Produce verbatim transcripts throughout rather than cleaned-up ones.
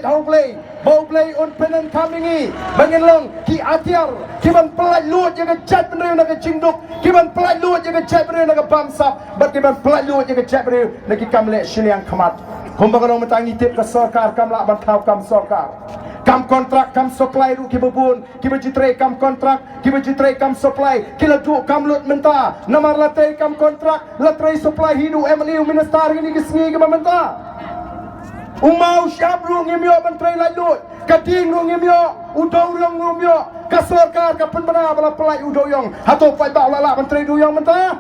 ha U Blei, ba U Blei un pyndonkam ïa ngi ba ngin long ki atiar ki ban pyllait luid ïa ka jaitbynriew na ka jingduk, ki ban pyllait luid ïa ka jaitbynriew na ka bamsap, bad ki ban pyllait luid ïa ka jaitbynriew na ki kam leh shiliang khmat. Kumba ka long mynta ngi tip ka sorkar kam lah ban thaw kam sorkar, kam kontrak, kam supply ruh kiba bun, kiba ju trei kam kontrak, kiba ju trei kam supply, ki la duh kam lut mynta. Namar la trei kam kontrak, la trei supply hi u M L A, u minister, kine ki sngi kiba mynta. U maw shap ruh ngim ïoh ban trei laitluid. Ka ding ruh ngim ïoh, u dewïong ruh ngim ïoh. Ka sorkar ka pynbna ba la pyllait u dewïong. Hato paidbah u la lah ban trei dewïong mynta?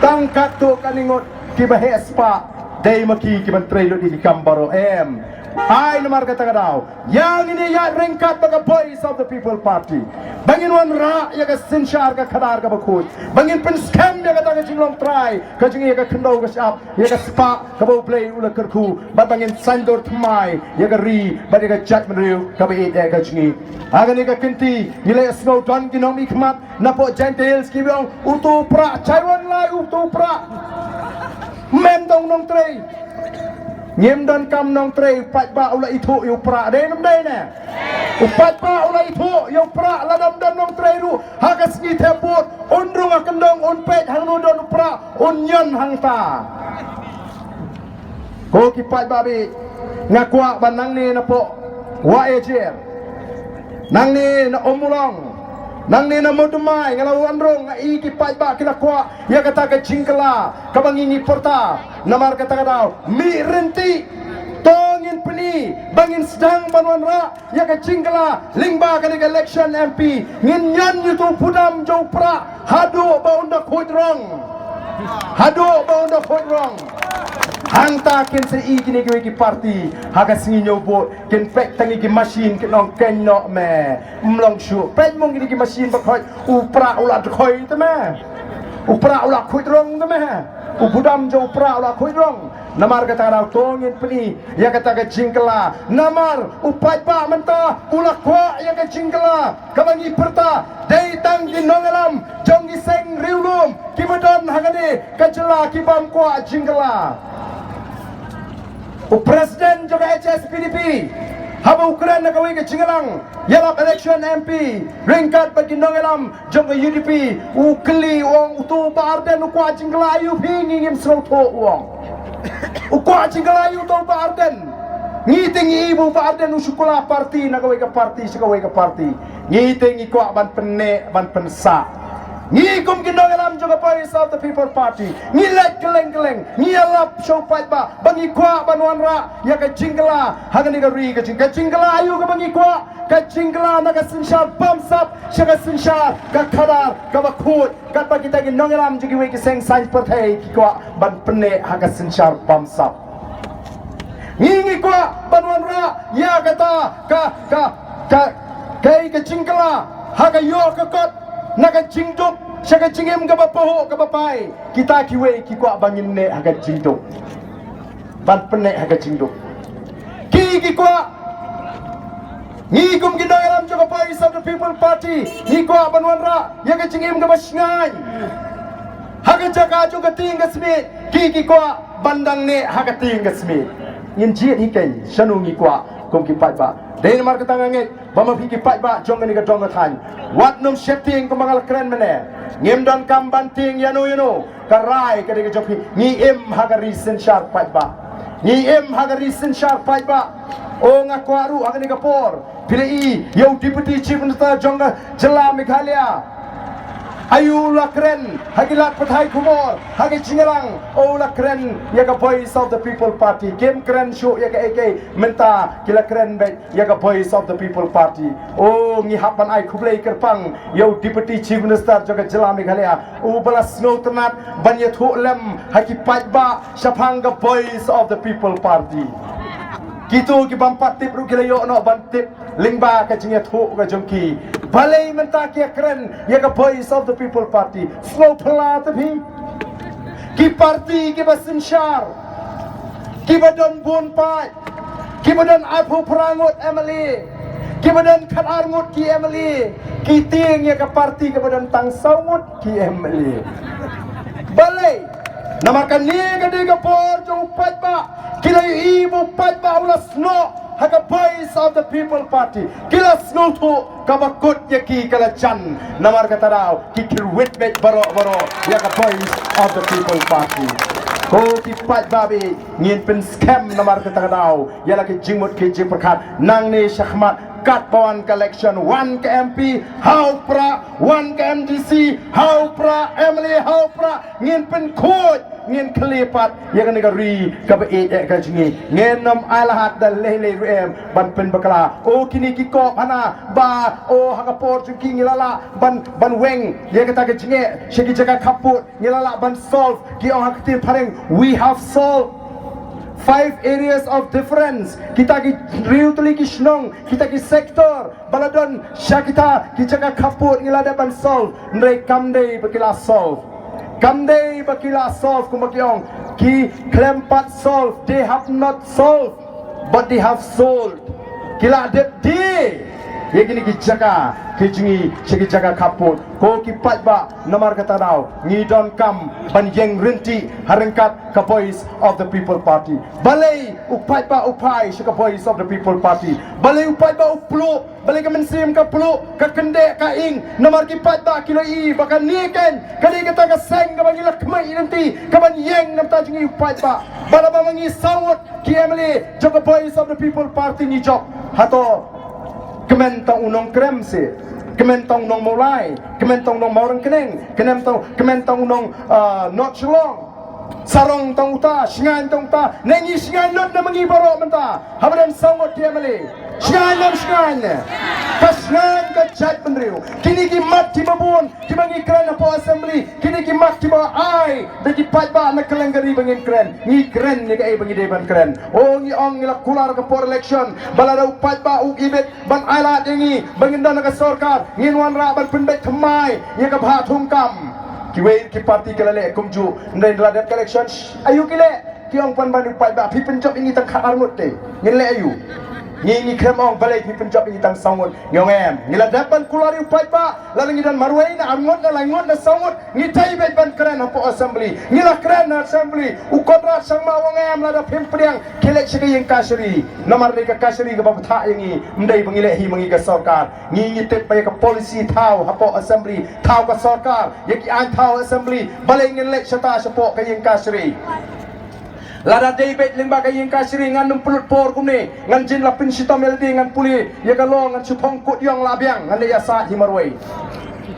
Tang katto katne ngut kiba heh spah, dei ma ki ki ban trei lut ïa ki kam baroh, em. Ai namar kata ka daw ïa ngin ïa ïaid ryngkat bad ka Voice of the People Party, ba ngin wanrah ïa ka synshar ka khadar kaba khuid, ba ngin pynskhem ïa kata ka jinglong trai, ka jingïa ka khyndew ka shyiap, ïa ka spah kaba U Blei u la kyrkhu, bad ba ngin saiñdur thymmai ïa ka ri bad ïa ka jaitbynriew kaba ïeit ïa ka jong ngi. Ha kane ka kynti ngi la ïa sngew don ki nongmihkhmat na poh Jaintia Hills kiba ong, uto u Prah, Jaiwan lai uto u Prah. Mem dong nongtrei. Ngim donkam nongtrei, u paidbah u la ithuh ïa u Prah, dei ne ym dei ne? U paidbah u la ithuh ïa u Prah, lada ym don nongtrei ruh ha ka sngi thep vote un rung ha kyndong, un peit hangno don u Prah, un ñion hangta. Ko ki paidbah baieit, nga kwah ba nangne na poh Wahiajer, nangne na Ummulong, nangne na Moodymmai, nga la wan rung, nga i ki paidbah ki la kwah ïa kata ka jingkylla kaba ngi ngi pyrta. Namar kata ka daw, mih ryntih, to ngin pyni ba ngin sdang ban wanrah ïa ka jingkylla lyngba kane ka election M P. Ngin ñion ïa uto u budam jong u Prah haduh ba un da khuid rong. Haduh ba un da khuid rong. Hangta kin sa i kine kiwei ki party ha ka sngi ñiew vote, kin peit tang ïa ki machine, kin ong, keiñ noh me, ym long shuh. Peit mo kine ki machine ba khoit, u Prah u la dkhoi te me. U Prah u la khuid rong te me. U budam jong u Prah u la khuid rong. Namar kata ka daw to ngin pyni ïa kata ka jingkylla. Namar u paidbah mynta u la kwah ïa ka jingkylla kaba ngi pyrta. Dei tang ki nongïalam jong ki seng riewlum kiba don ha kane ka jylla ki bym kwah jingkylla. U president jong ka H S P D P, haba u kren na kawei ka jingïalang ïalap election M P ryngkat bad ki nongïalam jong ka U D P, u kylli, u ong, uto u Bah Ardent u kwah jingkylla aïu phi, ngi ngim sngewthuh, u ong. U kwah jingkylla aïu uto u Bah Ardent? Ngi te ngi i ba u Bah Ardent u shu kylla party na kawei ka party sha kawei ka party. Ngi te ngi kwah ban pynneh, ban pynsah. Ngi kum ki nongïalam jong ka Voice of the People Party, ngi leit kylleng kylleng, ngi ïalap sha u paidbah ba ngi kwah ban wanrah ïa ka jingkylla ha kane ka ri, ka jing, ka jingkylla aïu kaba ngi kwah? Ka jingkylla na ka synshar bamsap sha ka synshar ka khadar kaba khuid, katba kita ki nongïalam jong kiwei ki seng saiñ pyrthei ki kwah ban pynneh ha ka synshar bamsap. Ngi ngi kwah ban wanrah ïa kata ka, ka, ka, ka, ka jingkylla ha ka ïoh ka kot, na ka jingduk sha ka jingim kaba pahuh kaba phai. Kita kiwei ki kwah ba ngin neh ha ka jingduk, ban pynneh ha ka jingduk. Ki ki kwah, ngi kum ki nongïalam jong ka Voice of the People Party, ngi kwah ban wanrah ïa ka jingim kaba shngaiñ ha ka jaka jong ka tieng ka smiej. Ki ki kwah ban dang neh ha ka tieng ka smiej. Ngin jied hi keiñ shano ngi kwah kum ki paidbah. Dei namar kata nga ngeit ba ma phi ki paidbah jong kane ka dong ka thaiñ, wat nym sheptieng kumba nga la kren mynne. Ngim donkam ban tieng ïano ïano. Ka rai ka dei ka jong phi. Ngi im ha ka ri synshar paidbah. Ngi im ha ka ri synshar paidbah. O, nga kwah ruh ha kane ka por, phi la i ïa u Deputy Chief Minister jong ka jylla Meghalaya, aïu u la kren ha ki lad pathai khubor ha ka jingïalang? O, u la kren ïa ka Voice of the People Party. Kim kren shuh ïa kaei kaei. Mynta ki la kren beit ïa ka Voice of the People Party. O, ngi hap ban ai khublei kyrpang ïa u Deputy Chief Minister jong ka jylla Meghalaya, uba la sngewtynnat ban ïathuh lem ha ki paidbah shaphang ka Voice of the People Party. Kito ki bym pat tip ruh ki la ïoh noh ban tip lyngba ka jingïathuh ka jong ki. Balei mynta ki ïakren ïa ka Voice of the People Party? Sngewphylla te phi? Ki party kiba synshar, kiba don bun paid, kiba don arphew phra ngut M L A, kiba don khatar ngut ki M L A, ki tieng ïa ka party kaba don tang saw ngut ki M L A. Balei? Namar kane ka dei ka bor jong u paidbah, Ki la ïohi ba u paidbah u la snoh ha ka Voice of the People Party. Ki la sngewthuh kaba kut ïa ki ka la jan. Namar kata daw ki kyrwit beit baroh baroh ïa ka Voice of the People Party. Ko ki paidbah, ngin pynskhem namar kata ka daw ïa la ki jingmut ki jingpyrkhat nangne shakhmat. Katba wan ka election, wan ka M P ha u prah, wan ka M D C ha u prah, M L A ha u prah, ngin pynkhuid, ngin khlieh pat ïa kane ka ri kaba ïeit eh ka jong ngi. Ngin ym ailad da lei lei ruh em ban pynbakla. O kine ki kop hana ba o ha ka por jong ki ngi la lah ban, ban weng ïa kata ka jingeh sha ki jaka khappud, ngi la lah ban solve. Ki ong ha ka ktien phareng, we have solved five areas of difference. Kita ki hynriew tylli ki shnong, kita ki sector ba la don sha kita ki jaka khappud ngi la dep ban solve. Hynrei kam dei ba ki la solve. Kam dei ba ki la solve kumba ki ong. Ki khlem pat solve, they have not solved, but they have sold. Ki la dep die ïa kine ki jaka ki jong ngi sha ki jaka khappud. Ko ki paidbah, namar kata daw ngi donkam ban ïeng ryntih ha ryngkat ka Voice of the People Party. Balei u paidbah u phai sha ka Voice of the People Party? Balei u paidbah u pluh? Balei ka mynsiem ka pluh, ka kyndeh ka ing? Namar ki paidbah ki la ïohi ba kane keiñ ka dei kata ka seng kaba ngi la khmih lynti kaban ïeng na bynta jong ngi u paidbah. Bad haba ma ngi saw ngut ki M L A jong ka Voice of the People Party ngi jop, hato kmen tang u nongkrem se, kmen tang u nongmawlai, kmen tang u nongmawryngkneng, kmen tang, kmen tang u nong, ah, North Shillong? Sarong tang uta, Shngain tang uta. Ne ngi Shngain lut ne ma ngi baroh mynta? Haba don saw ngut ki M L A, Shngain ne ym Shngain ne? Ka Shngain ka jaitbynriew. Kine ki mat kiba bun kiba ngi kren hapoh Assembly, kine ki mat kiba ai da ki paidbah na kylleng ka ri ba ngin kren. Ngi kren ïa kaei ba ngi dei ban kren. O, ngi ong ngi la kular ka por election ba lada u paidbah u ibit ban ailad ïa ngi ba ngin don ha ka sorkar, ngin wanrah ban pynbeit thymmai ïa ka bhah thungkam. Kiwei ki party ki la leh kumjuh. Hynrei la dep ka election, sh-, aïu ki leh? Ki ong pan ban u paidbah, phi pynjop ïa ngi tang khatar ngut te, ngin leh aïu? Ngi, ngi khlem ong balei phi pynjop ïa ngi tang saw ngut. Ngi ong em, ngi la dep ban kular ïa u paidbah. Lada ngi don marwei ne arngut ne laingut ne saw ngut, ngi dei beit ban kren hapoh Assembly. Ngi la kren ha Assembly. U Conrad Sangma u ong em, lada phim pdiang, khie leit sha ka ïing kashari. Namar dei ka kashari kaba bthah ïa ngi, ym dei ba ngi leh hi ma ngi ka sorkar. Ngi, ngi tip ba ïa ka policy thaw hapoh Assembly, thaw ka sorkar, ïa ki aiñ thaw Assembly, balei ngin leit shata shapoh ka ïing kashari? Lada dei beit lyngba ka ïing kashari, ngan ym pynlut por kumne, ngan jin la pynshitom ïa lade, ngan pule ïa ka law, ngan shu phong kut ïong la biang, ngan leit ïasaid hi marwei.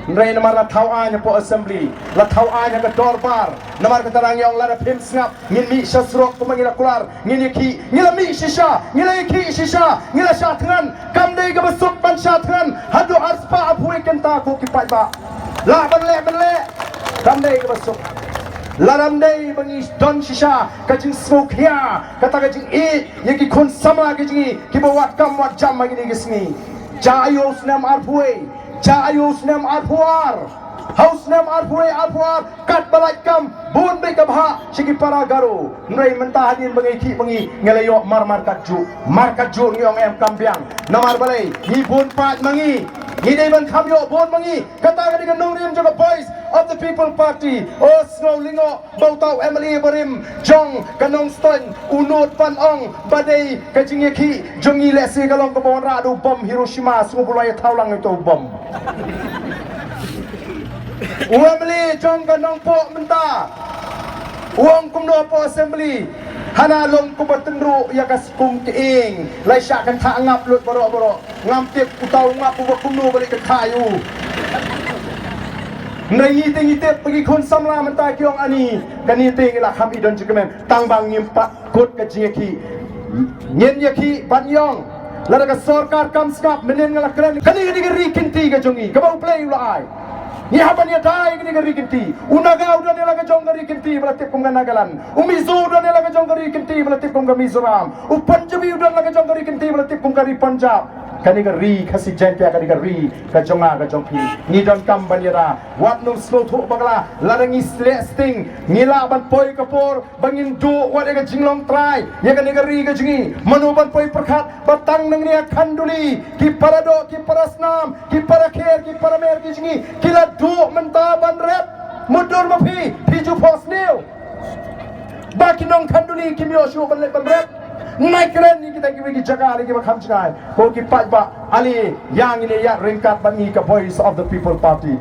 Hynrei namar la thaw aiñ hapoh Assembly, la thaw aiñ ha ka dorbar. Namar kata ngi ong lada phim sngap, ngin mih sha surok kumba ngi la kular, ngin ïakhih, ngi la mih shisha, ngi la ïakhih shisha, ngi la shah thngan. Kam dei kaba suk ban shah thngan haduh arspah arphew kynta, ko ki paidbah. Lah ban leh, ban leh. Kam dei kaba suk. Lada ym dei ba ngi don shisha ka jingsngewkhia, kata ka jingïeit ïa ki khun samla ki jong ngi kiba wad kam wad jam ha kine ki sngi. Jia aiu u snem arphew, jia aiu u snem arphew ar. Ha u snem arphew arphew ar, katba lait kam, bun beit ka bhah sha ki para Garo. Hynrei mynta hadien ba ngi ïakhih ma ngi, ngi la ïoh marmar katjuh. Markatjuh ngi ong em, kam biang. Namar balei? Ngi bun paid ma ngi. Ngi dei ban kham ïoh bun ma ngi. Kata ka dei ka nongrim jong ka Voice of the People Party. O, sngew lyngngoh ba uta u M L A barim jong ka Nongstoiñ u nud ban ong ba dei ka jingïakhih jong ngi lehse ka long kaba wanrah da u bom Hiroshima, sngew ba u la ïathaw lang ïa uta u bom. U M L A jong ka Nongpoh mynta u ong kumno hapoh Assembly? Hana long kumba tynruh ïa ka skum kyieng, la shah kynthah ngap lut baroh baroh. Ngam tip uta u ngap uba kumno, balei ka kha ïa u. Hynrei ngi te ngi tip ba ki khun samla mynta ki ong ani, kane te ngi la kham ïoh don jingkmen tang ba ngim pat kut ka jingïakhih. Ngin ïakhih ban ïong. Lada ka sorkar kam sngap, mynnin nga la kren. Kane ka dei ka ri kynti ka jong ngi kaba U Blei u la ai. Ngi hap ban ïada ïa kane ka ri kynti. U Naga u don ïa la ka jong ka ri kynti ba la tip kum ka Nagaland. U Mizo u don ïa la ka jong ka ri kynti ba la tip kum ka Mizoram. U Punjabi u don la ka jong ka ri kynti ba la tip kum ka ri Punjab. Kane ka ri Khasi Jaiñtia ka dei ka ri ka jong nga ka jong phi. Ngi donkam ban ïada. Wat nym sngewthuh bakla, lada ngi leh sting, ngi lah ban poi ka por ba ngin duh wat ïa ka jinglong trai ïa kane ka ri ka jong ngi. Mano ban poi pyrkhat ba tang nangne ha Khanduli ki para doh, ki para snam, ki para kher, ki para mer ki jong ngi ki la duh mynta ban rep? Mutdur ma phi, phi ju phohsniew. ki nongkhanduli kim ïoh shuh ban leit ban rep. Nai kren ïa kita kiwei ki jaka lei kiba kham jngai. Ko ki paidbah, ale ïa ngi ne ïa ryngkat bad ngi ka Voice of the People Party.